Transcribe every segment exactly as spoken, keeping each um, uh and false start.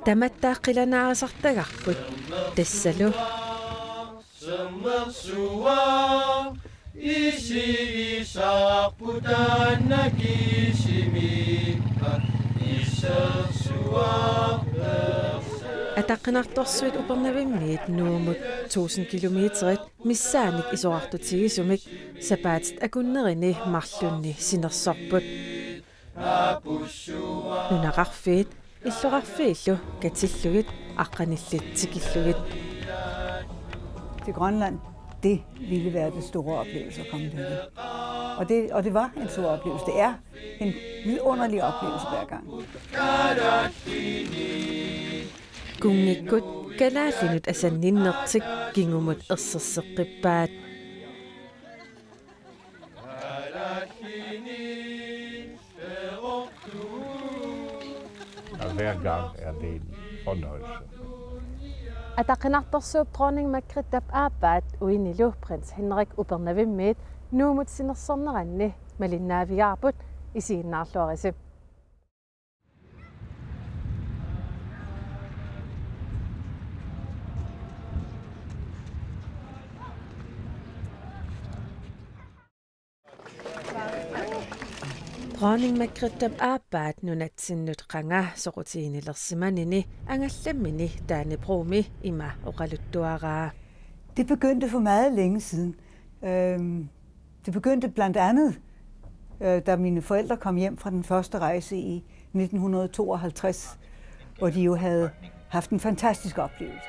Tamatta qilanaarusartagarput tassalu. Ataqqinartorsuit Upernavimmiit Nuummut tusind kilometerit missaannik isorartutigisumik sapaatit akunnerini marlunni sinersorput. Nunaqarfiit illoqarfiillu katillugit aqqanillit tikillugit. Til Grønland, det ville være det store oplevelse at komme derhen. Og det, og det var en stor oplevelse. Det er en vidunderlig oplevelse hver gang. Kunngikkut kalaallinut asanninnertik kingumut erserseqqippaat. Og hver gang er det en fornøjelse. Ataqqinartorsuup dronning Margrethe aappaat uinilu prins Henrik Upernavimmiit Nuummut sinersorneranni malinnaavigaarput, isiginnaarluarisi. Dronning Margrethe aappaat nunatsinnut qanga soqutigilersimanini angallammini Dannebrogimi ima oqaluttuaraa. Det begyndte for meget længe siden. Øhm, det begyndte blandt andet, øh, da mine forældre kom hjem fra den første rejse i nitten hundrede og tooghalvtreds, hvor de jo havde haft en fantastisk oplevelse.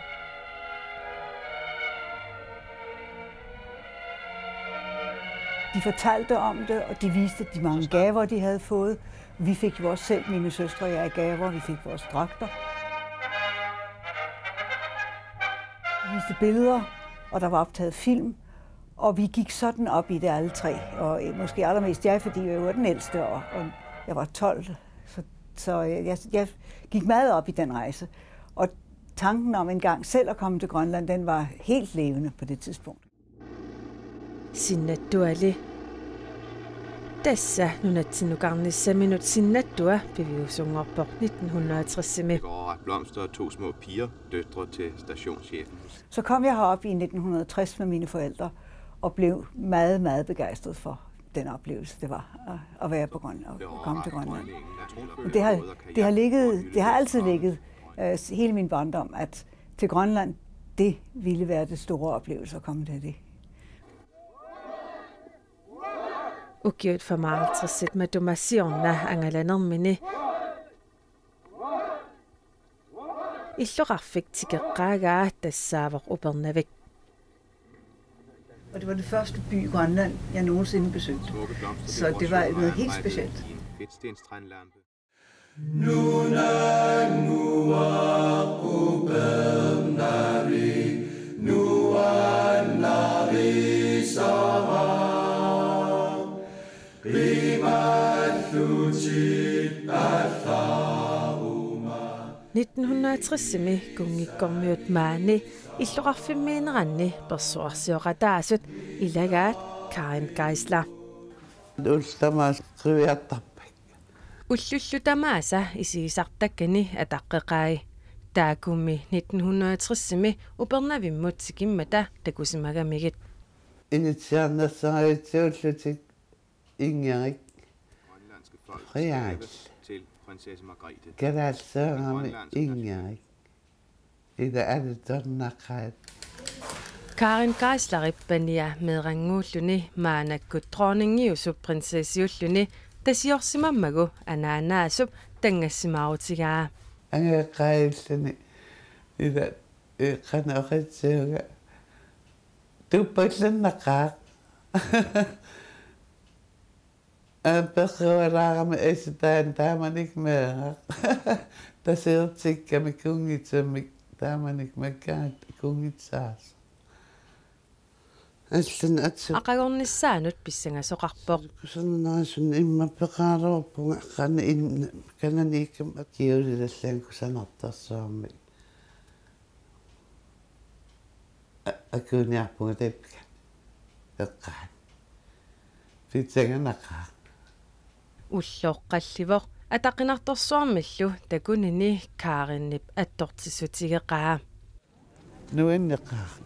De fortalte om det, og de viste de mange gaver, de havde fået. Vi fik jo også selv, mine søstre og jeg, gaver. Vi fik vores dragter. Vi viste billeder, og der var optaget film. Og vi gik sådan op i det alle tre, og øh, måske allermest jeg, fordi jeg var den ældste, og, og jeg var tolv. Så, så jeg, jeg, jeg gik meget op i den rejse. Og tanken om engang selv at komme til Grønland, den var helt levende på det tidspunkt. Sinnattuali. Tassa nunatsinnukarnissaminut sinnattua piviusunngorpoq nitten hundrede og tres-imi. Det går over ret blomster og to små piger, døtre til stationschefen. Så kom jeg herop i nitten hundrede og tres med mine forældre og blev meget, meget begejstret for den oplevelse, det var at- at være på Grønland og komme til Grønland. Men det har, det har ligget, det har altid ligget øh, hele min barndom, at til Grønland, det ville være det store oplevelse at komme til det. Ukiut femoghalvtredsit matuma siorna angalanermini illoqarfik tikeqqaagaa tassaavoq Upernavik. Og det var det første by i Grønland, jeg nogensinde besøgte. Så det var noget helt specielt. Nitten hundrede og tres-imi kunngikkormiut maani illoqarfimmiinneranni persuarsioqataasut ilagaat Karin Geisler. Ullut tamaasa qiviartarpakka. Ullullu tamaasa isigisartakkani ataqqeqai. Taakkumi nitten hundrede og tres-imi Upernavimmut tikimmata takusimagamigit. Initsiarnersaarutsi ullutik Ingerik. Grønlandske folk Frederik. Til prinsesse Margrethe. Kalaallisarami Ingerik. Ida alutornaqaat. Karin Geislerip pania meerannguulluni maannakkut dronningiusup prinsessiulluni tasiorsimammagu anaanaasup tanngassimaarutigaa. Angajoqqaajalluni ila eqqaneqatsiuga tuppallannaqaaq. Aperrualaarami esitaan taamanik meeraq. Tasiortikkami kunngitsamik taamanik makkaat kunngitsaas. Allan atsu. Aqagornissaanut pissangasoqarpoq. Kusanarnaasunik imma peqaraluarpunga qana in kananiikkam akiulilallaan kusanartarsuarmik. Akuuniarpunga tappika. Eqqaat. Pitsanganaqaaq. Ulloq qallivoq Ataqqinartorsuarmillu takunini Karinip attortissutigeqaa. Nuanneqaaq.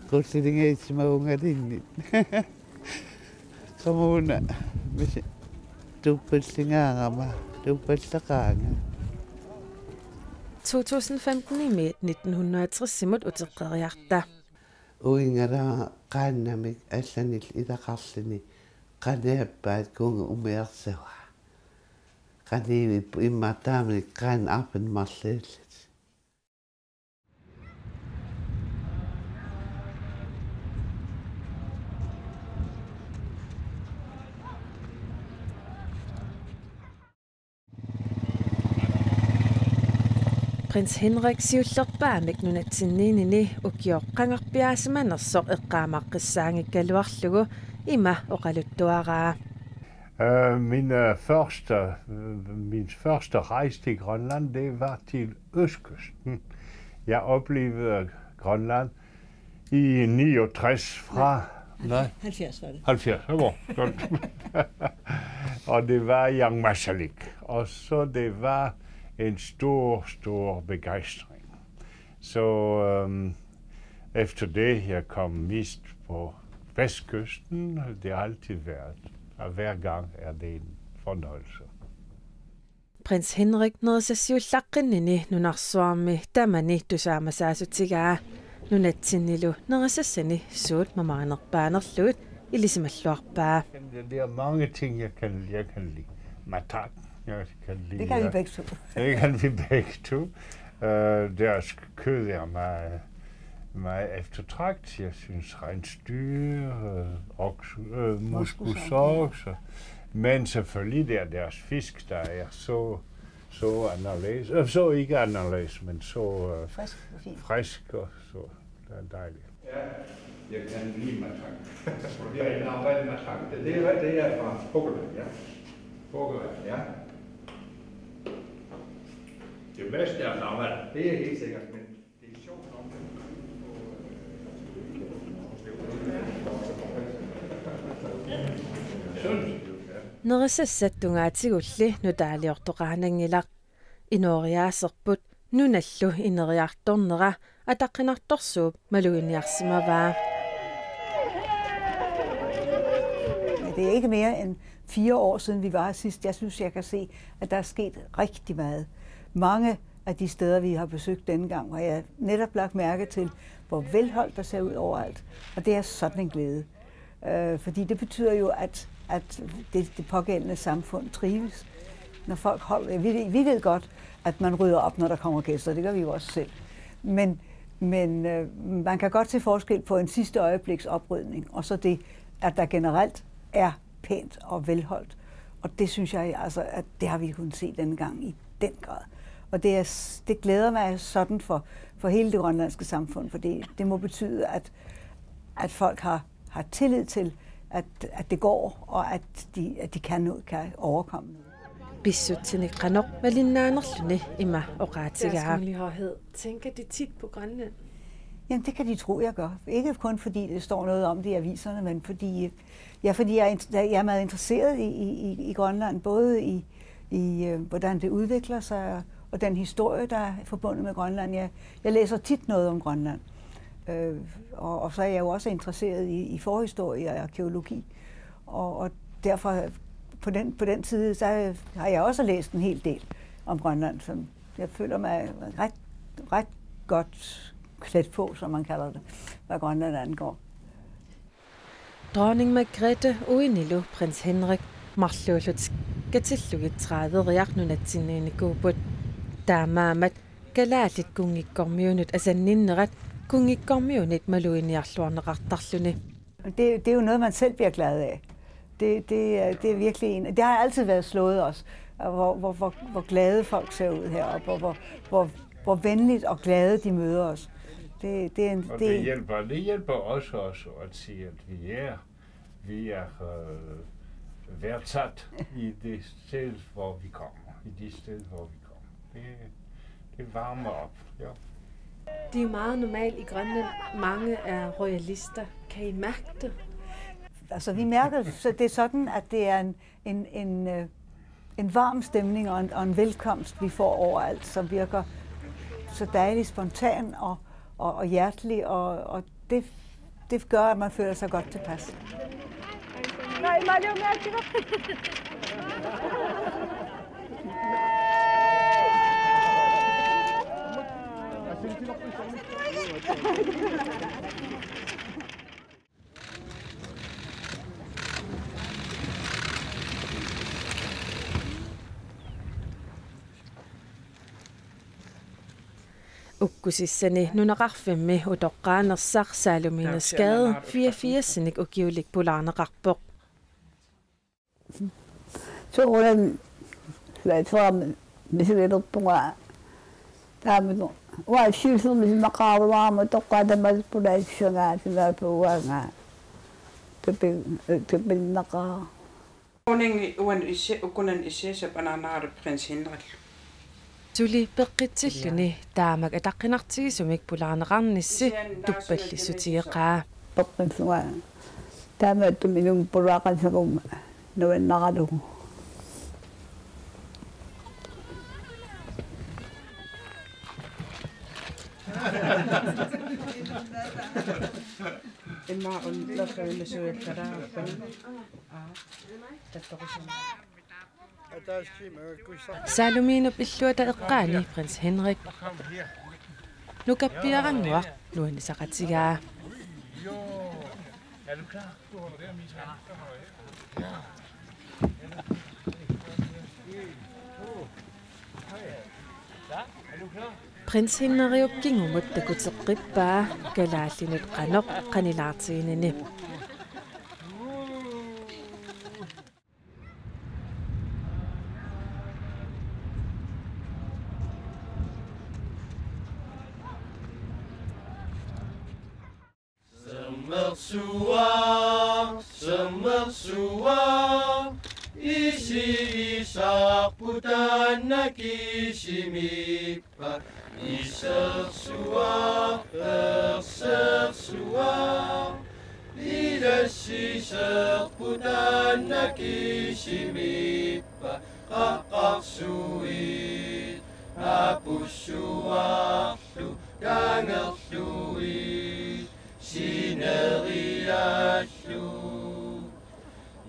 Qullilingaitsimavungalinni. Qamuuna misi tuppallingaarama, tuppallaqaanga. To tusind femten-imi nitten hundrede og tres-imut uteqqeriarta. Uingaraa qaannamik allanillu ilaqarluni qaniappaat kunngi umiarsavaa. Qaniivippoq immaqa taamani qaannat arfineq-marluullutik. Prins Henrik siullerpaamik nunatsinniinnini ukioq qangarpiaasimanersoq eqqaamaqqissaanngikkaluarlugu ima oqaluttuaraa. Øh, min, øh, første, øh, min første rejse til Grønland, det var til østkysten. Jeg oplevede Grønland i niogtres fra... Nej. Halvfjerds var det. Halvfjerds, det var godt. Og det var Jan Masalek. Og så det var en stor, stor begejstring. Så, øhm, efter det, jeg kom mest på vestkysten, det har altid været, og hver gang er det en fornøjelse. Prins Henrik nerisassiullaqqinnini nunarsuarmi tamani tusaamasaasutigaa. Nunatsinnilu nerisassani suut mamarinerpaanerlugit ilisimalluarpaa. Der er mange ting, jeg kan, jeg kan lide. Matak, jeg kan lide. Det kan vi begge to. Det kan vi begge to. Øh, deres kød er meget, meget eftertragtet. Jeg synes, rensdyr, øh, okse, øh, moskusokse, men selvfølgelig, det er deres fisk, der er så, så anderledes. Øh, så ikke anderledes, men så, øh, frisk og fint. Frisk og så. Det er dejligt. Ja, jeg kan lide matak. Vi har indarbejdet matak. Det er, det er fra Pogoland, ja. Pogoland, ja. Det meste er gammelt, det er helt sikkert, men det er sjovt nok. Sådan. Nerisassat tungaatigulli nutaaliortoqaananngilaq. Inooriaaserput nunallu ineriartornera ataqqinartorsuup maluginiarsimavaa. Det er ikke mere end fire år siden, vi var her sidst. Jeg synes, jeg kan se, at der er sket rigtig meget. Mange af de steder, vi har besøgt denne gang, har jeg netop lagt mærke til, hvor velholdt der ser ud overalt. Og det er sådan en glæde. Øh, fordi det betyder jo, at, at det, det pågældende samfund trives. Når folk holder, vi, vi ved godt, at man rydder op, når der kommer gæster. Det gør vi jo også selv. Men, men øh, man kan godt se forskel på en sidste øjebliks oprydning, og så det, at der generelt er pænt og velholdt. Og det synes jeg altså, at det har vi kunnet se denne gang i den grad. Og det, er, det glæder mig sådan for, for hele det grønlandske samfund, for det, det må betyde, at, at folk har, har tillid til, at, at det går, og at de, at de kan, nå- kan overkomme noget. Pissutsinik qanoq malinnaanerluni ima oqaatigaa. Deres Kongelige Højhed, tænker de tit på Grønland? Jamen, det kan de tro, jeg gør. Ikke kun fordi det står noget om det i aviserne, men fordi, ja, fordi jeg er, int- jeg er meget interesseret i, i, i, i Grønland, både i, i øh, hvordan det udvikler sig, og den historie, der er forbundet med Grønland. Jeg, jeg læser tit noget om Grønland. Øh, og, og så er jeg jo også interesseret i, i forhistorie og arkeologi. Og, og derfor, på den, på den side, så har jeg også læst en hel del om Grønland, som jeg føler mig ret, ret godt klædt på, som man kalder det, hvad Grønland angår. Dronning Margrethe uinilu prins Henrik marluullutik katillugit tredive-riaq nunatsinniinnikuupput. Taamaammat kalaallit kunngikkormiunut asanninnerat kunngikkormiunit maluginiarluarneqartarluni. Det, det er jo noget, man selv bliver glad af. Det, det, er, det er virkelig en... Det har altid været slået os, og hvor, hvor, hvor, hvor glade folk ser ud heroppe, og hvor, hvor, hvor venligt og glade de møder os. Det, det, er en, Og det det, hjælper, det hjælper også os at sige, at vi er, vi er øh, værdsat i det sted, hvor vi kommer. I det sted, hvor vi kommer. Det, det varmer op, ja. Det er jo meget normalt i Grønland. Mange er royalister. Kan I mærke det? Altså, vi mærker, så det er sådan, at det er en, en, en, øh, en varm stemning og en, og en velkomst, vi får overalt, som virker så dejligt spontan og, og, og hjertelig, og, og det, det gør, at man føler sig godt tilpas. Ukkusissani nunaqarfimmi utoqqaanersaq Saalumiiners Gade fireogfirsinik ukiulik pulaarneqarpoq. Soorunami suaatsuarami misigilerpunga taamatu uanga siusermi simaqaruarama toqqaa tamaat pulaassangaa simaappuuaanga tapi tapinnaqaa. Uningi uan isse ukunan isse sapananara Prins Henrik. Suli peqqitsilluni taamak ataqqinartigisumik pulaarneqarnissi tuppallissutigeqaa. Peqqissuga taamaattumik inummut pulaaqassaguma nuannaralugu. Imma un laffa ilasuillaraapput. Saalumiinup illuata eqqaani Prins Henrik. Nukappiarannguaq nuannisaqatigaa. Prins Henriup kingumut takuteqqippaa kalaallinut qanoq qanilaartiginini. Sermersuaq, sermersuaq, isigisarput taanna kisimippat. Isersuaq, persersuaq, ilassiserput taanna kisimippat. Qaqqarsuit, apussuarlu, kangerluit, sineriallu.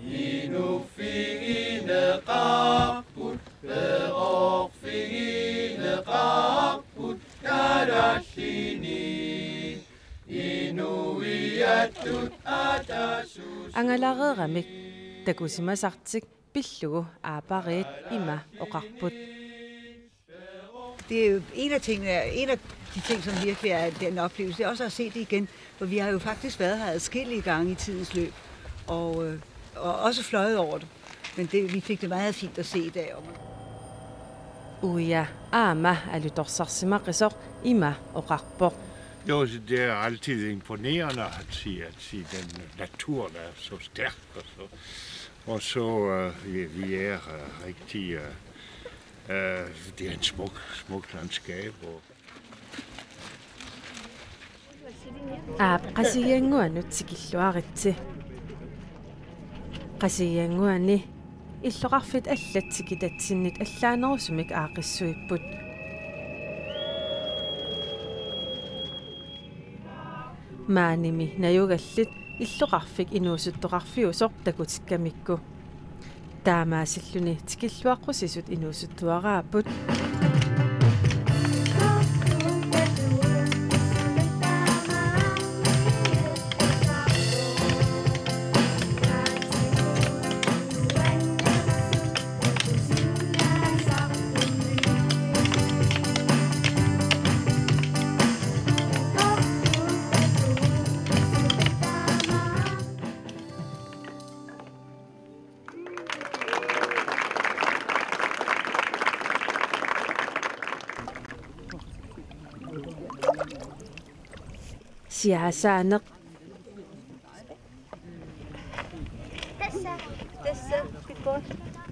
Inuuffigineqarput, perorfigineqarput, kalaallinit, inuiattut ataatsuusugut. Angalareeramik takusimasartik pillugu aappariit ima oqarput. Det er jo en af tingene, en af de ting, som virkelig er den oplevelse, det er også at se det igen, for vi har jo faktisk været her adskillige gange i tidens løb, og, øh, og også fløjet over det. Men det, vi fik det meget fint at se i dag. Uia aamma alutorsarsimaqisoq ima oqarpoq. Jo, det er altid imponerende at se, at se den natur, der er så stærk og så, og så, øh, vi, vi er, øh, rigtig, øh, øh, det er en smuk, smuk landskab, og Aap, Qasigiannguanut tikilluaritsi. Qasigiannguani illoqarfit allat tikitatsinnit allaanerusumik aaqqissuipput. Maanimi najugallit illoqarfik inuusuttoqarfiusoq takutikkamikku. Taamaasilluni tikilluaqqusisut inuusuttuaraapput. Siaasaaneq.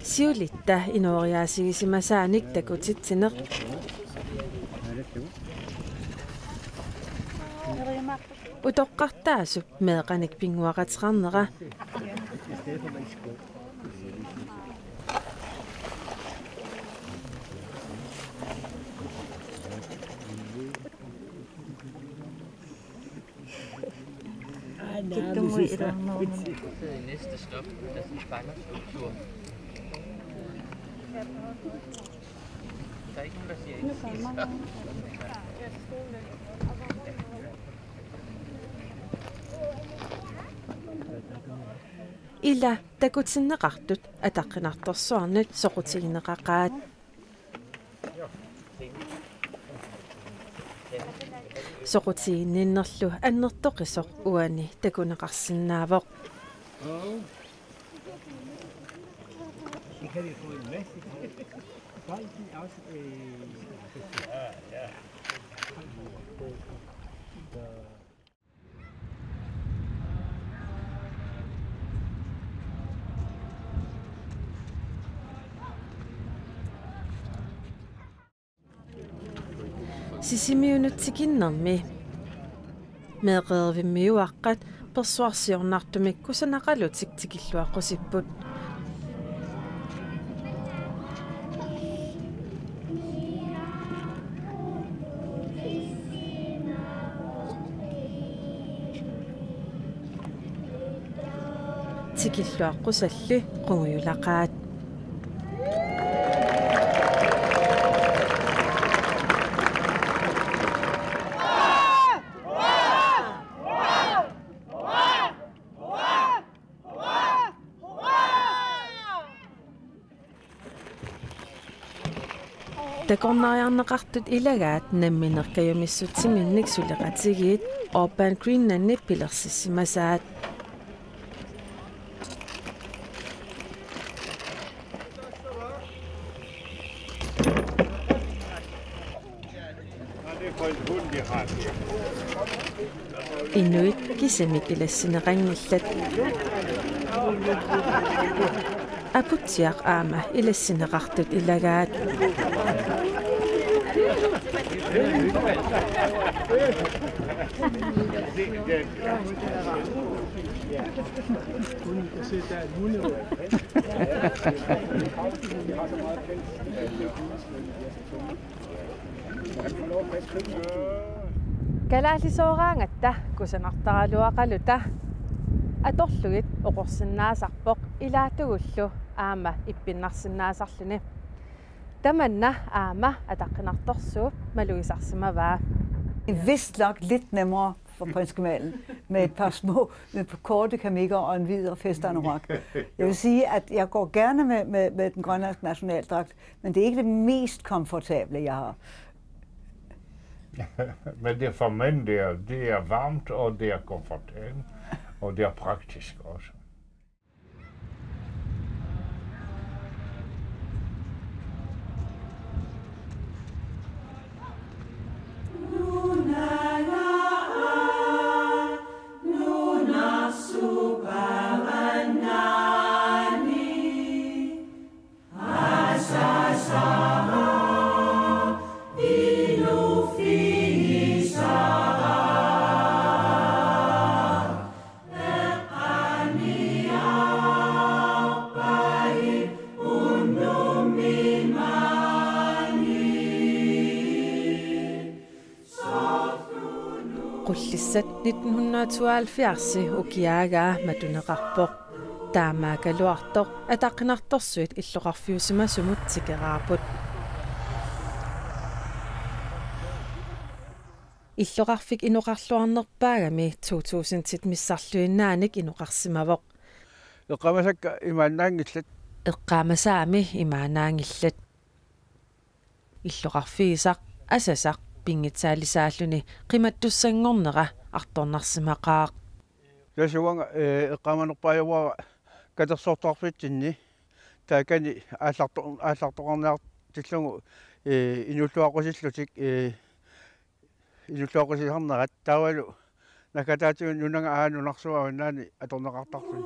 Siulitta inooriaasigisimasaanik takutitsineq. Utoqqartaasup meeqqanik pinnguaqateqarnera Næste stop, der er en spangerskulptur. Der er ikke placering. Ila takutinneqartut ataqqinartorsuarnut soqutigineqaqaat. Soqutiginninnerlu annertoqisoq uani takuneqarsinnaavoq. Sisimiunut tikinnermi meeqqerivimmiuaqqat persuarsiornartumik kusanaqalutik tikilluaqqusipput. Tikilluaqqusalli qungujulaqaat. Takornariarneqartut ilagaat nammineq kajumissutsiminnik suleqatigiit Urban Greenlandip pilersissimasaat. Inuit kisimik ilassineqanngillat. Aputsiaq aamma ilassineqartut ilagaat. Kalaallisooraangatta kusanartaraluaqaluta atorlugit oqorsinnaasarpoq ilaatugullu aamma ippinnarsinnaasarluni. Tamanna aamma ataqqinartorsuup malugisarsimavaa. Vist nok lidt nemmere for prinsgemalen med et par små, med et par korte kamikker og en hvid festanorak. Jeg vil sige, at jeg går gerne med, med, med den grønlandske nationaldragt, men det er ikke det mest komfortable, jeg har. Men det er for mænd, det er, det er varmt, og det er komfortabelt, og det er praktisk også. Qullissat nitten hundrede tooghalvfjerds ukiaagaa matuneqarpoq. Taamaakkaluartoq ataqqinartorsuit illoqarfiusimasumut tikeraarput. Illoqarfik inoqarluarnerpaagami to tusindit missarluinnaanik inoqarsimavoq. Eqqaamasakka imaannaanngillat. Eqqaamasaami imaannaanngillat. Illoqarfigisaq asasaq pinngitsaalisaalluni qimattussanngornera artornarsimaqaaq. Tassa uanga, eh, eqqaamanerpaajuara katersortarfitsinni taakani aallarto-, aallartoqarniartillugu, eh, inuulluaqqusillutik, eh, inuulluaqqusisarnerat taavalu naggataatigut nunanga aana nunarsuup avannaani atorneqartarluni.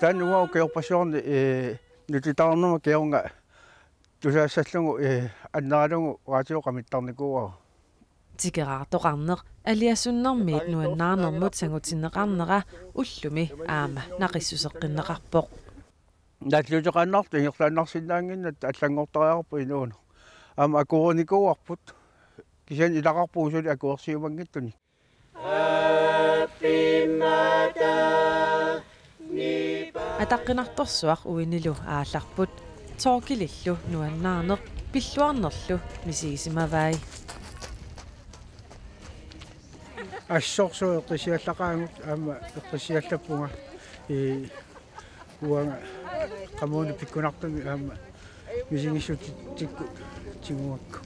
Taanna uanga ukiorpassuarni, ee, nutitaarnerma kingorna tusaassallugu, ee, anneralugu raatiuqamittarnikuuara. Tikeraartoqarneq aliasunnermiit nuannaarnermut sangutinneqarnera ullumi aamma naqissuseqqinneqarpoq. Nalliuteqaannartut ingerlaannarsinnaannginnatta allanngortariaqarpoq inuuneq. Aamma akuerinikuuarput. Kisianni ilaqarpugut suli akuersiumanngitsunik. Ataqqinartorsuaq uinilu aallarput. Torkilillu nuannaarneq pilluarnerlu misigisimavai. Assorsuaq eqqissiallaqaagut aamma eqqissiallappunga. Ee, uanga qamuuna pikkunartumik aamma misigissutitikkut tigugakku.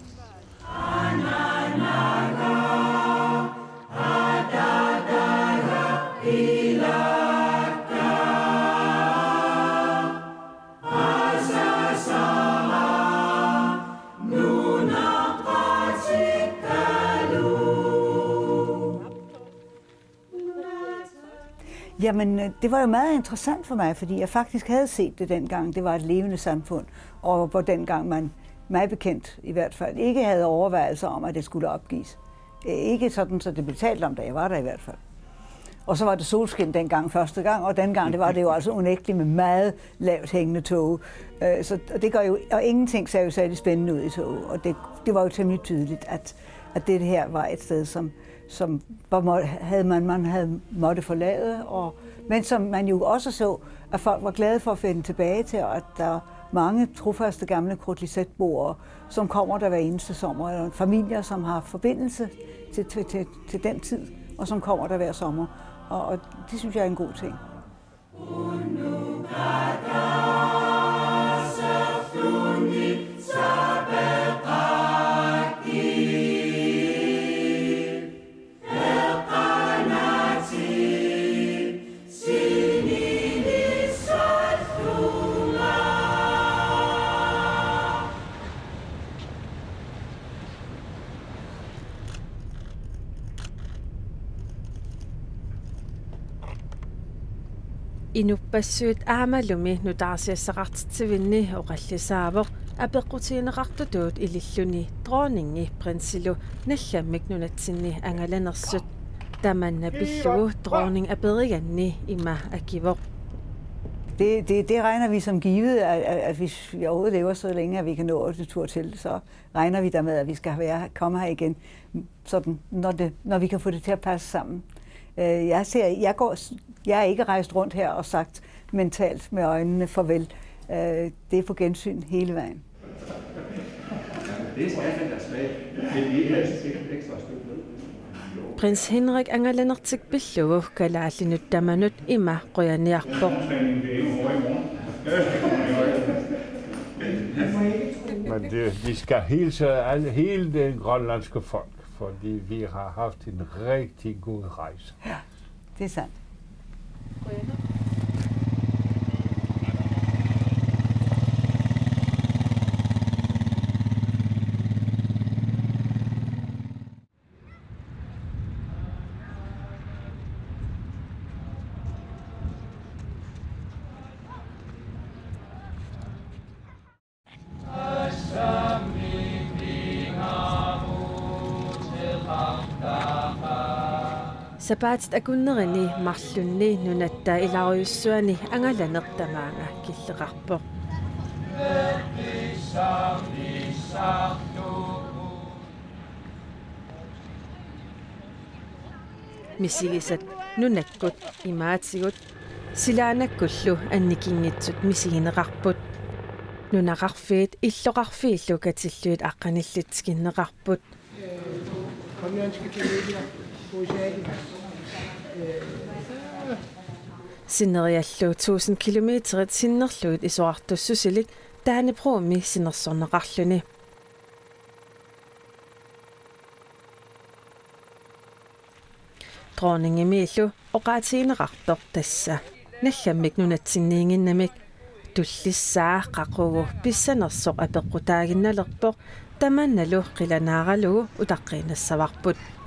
Jamen, øh, det var jo meget interessant for mig, fordi jeg faktisk havde set det dengang. Det var et levende samfund, og hvor dengang man, mig bekendt i hvert fald, ikke havde overvejelser om, at det skulle opgives. Øh, ikke sådan, så det blev talt om, da jeg var der i hvert fald. Og så var det solskin dengang første gang, og den gang, det var det jo altså unægteligt med meget lavt hængende tog. Øh, så, og det gør jo, og ingenting ser jo særlig spændende ud i tog, og det, det var jo temmelig tydeligt, at, at det her var et sted, som, som hvor må-, havde man, man havde måtte forlade, og, men som man jo også så, at folk var glade for at finde tilbage til, og at der er mange trofaste gamle Krutlizetboere, som kommer der hver eneste sommer, eller familier, som har forbindelse til, til, til, til den tid, og som kommer der hver sommer. Og, og det synes jeg er en god ting. Inuppassuit aamalumi nutaarsiassaqartitsivinni oqallisaavoq apeqqutigineqartutut ililluni dronningi prinsilu nalgammik nunatsinni angalanersut. Tamanna pillugu dronning aperiganni ima akivoq. Det, det, det regner vi som givet, at, at, at hvis vi overhovedet lever så længe, at vi kan nå otte tur til, så regner vi dermed, at vi skal være, komme her igen, sådan, når det, når vi kan få det til at passe sammen. Øh, jeg ser, jeg går, jeg er ikke rejst rundt her og sagt mentalt med øjnene farvel. Øh, det er på gensyn hele vejen. Det er en smag, der er smag. Men det er et ekstra stykke med. Prins Henrik angalanertik pillugu kalaallinut tamanut ima qujaniarpoq. Men det, vi skal hilse alle, hele det grønlandske folk, fordi vi har haft en rigtig god rejse. Ja, det er sandt. Sapaatit akunnerini marlunni nunatta ilarujussuani angalaneq tamaanga killeqarpoq. Misigisat nunakkut imaatigut silaannakkullu annikinngitsut misigineqarput. Nunaqarfiit illoqarfiillu katillugit aqqanillit tikinneqarput. Sineriallu tusind kilometerit sinnerlugit isorartussusilik Dannebromi sinersorneqarluni. Dronningimiillu oqaatigineqartoq tassa nalgammik nunatsinniiginnamik. Tullissaa qaqugu pissanersoq apeqqutaaginnalerpoq, tamannalu qilanaaralugu utaqqiinnassavarput.